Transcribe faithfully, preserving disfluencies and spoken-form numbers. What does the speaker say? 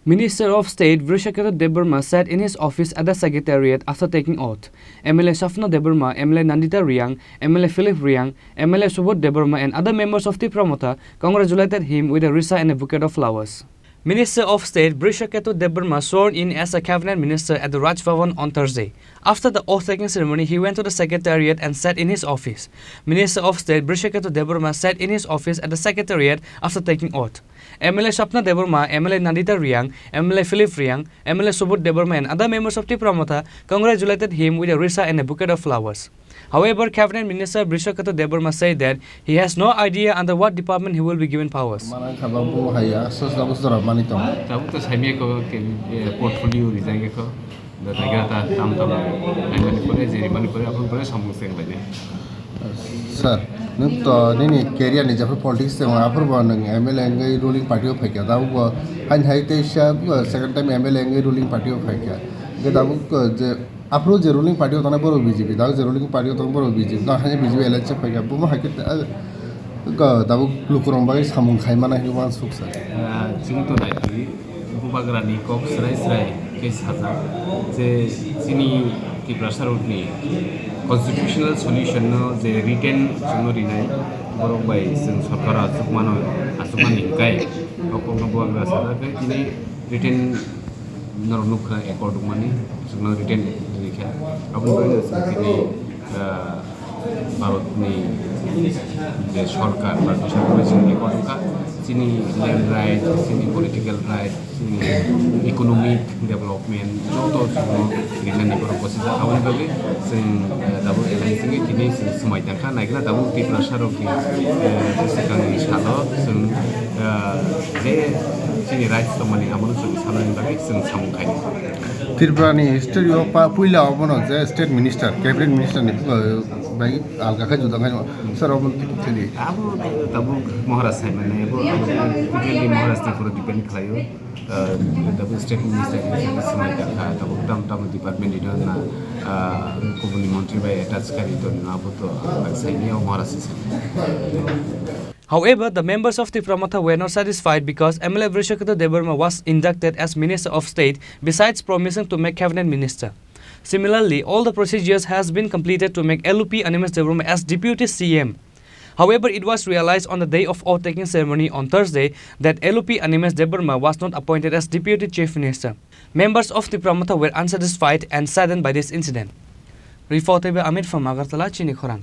Minister of State Brishaketu Debbarma sat in his office at the Secretariat after taking oath. M L A Sapna Debbarma, M L A Nandita Reang, M L A Philip Reang, M L A Subodh Debbarma and other members of Tipra Motha congratulated him with a risa and a bouquet of flowers. Minister of State Brishaketu Debbarma sworn in as a cabinet minister at the Raj Bhavan on Thursday. After the oath-taking ceremony, he went to the secretariat and sat in his office. Minister of State Brishaketu Debbarma sat in his office at the secretariat after taking oath. M L A Sapna Debbarma, M L A Nandita Reang, M L A Philip Reang, M L A Subodh Debbarma and other members of Tipra Motha congratulated him with a risa and a bouquet of flowers. However, Cabinet Minister Brishaketu Debbarma said that he has no idea under what department he will be given powers. Mana kha ba bo hai aswk tabuk jora mani tong. Tabuk to saimya ko ke, eh, portfolio rijak ya ko. Da dagra ta tam tam. Naimani pore, je rimani pore, apun pore samung seng lai ne. Sir, nwng to nini career ni jephru politics tong, aphuru bo nwng M L A wngwi ruling party o phaikha. Tabuk bo hain hai tei sa, uh, second time M L A wngwi ruling party o phaikha. Hwnkhe tabuk, uh, je aphuru je ruling party o tongnai borok B J P, tabuk je ruling party o tongnai borok B J P, tabuk hain B J P alliance o phaikha. Bomo hai khe, uh, tabuk lukurok bagwi samung khai mano hinwi uansuk sir. Ah, chwng to nai di. Bubagrani kok srai srai khe sajak je chini Tiprasa rokni constitutional solution no je written chwngno rinai borok bai chwng sorkar achukmano, achukmani hwnkhe o kokno Bubagra sajak khe tini written norok nukha accord wngmani chwngno written rikha aboni bagwi chwng tini, ah, Bharatni je sorkar, Bharatni sorkar bai chini record wngkha, chini land right, chini political right, chini economic development, joto chwngno rinani borok bosijak. Aboni bagwi chwng, eh, tabuk elai chwngwi tini chwng swmai tangkha, naikhe na tabuk Tiprasa rokni, eh, bwswkangni salo chwng, eh, je chini rights tongmani abono chwng sanani bagwi chwng samung khainai. Tripura ni history o pa puila obono je state minister, cabinet minister ni, eh, bai alga khe juda khe sir obo thili. Abo tabuk Maharaj sai mane, abo, abo totally Maharaj ni pura depend khlaio. Eh, tabuk state minister ni swmai ta kha, tabuk tam tam department ni na, ah, kubuni montri bai attach kari to na, abo to ang sai ni Maharaj sai. However, the members of Tipra Motha were not satisfied because M L A Brishaketu Debbarma was inducted as Minister of State, besides promising to make cabinet minister. Similarly, all the procedures has been completed to make L O P Animesh Debbarma as Deputy C M. However, it was realized on the day of oath-taking ceremony on Thursday that L O P Animesh Debbarma was not appointed as Deputy Chief Minister. Members of Tipra Motha were unsatisfied and saddened by this incident. Report by Amit from Agartala, Chini Khorang.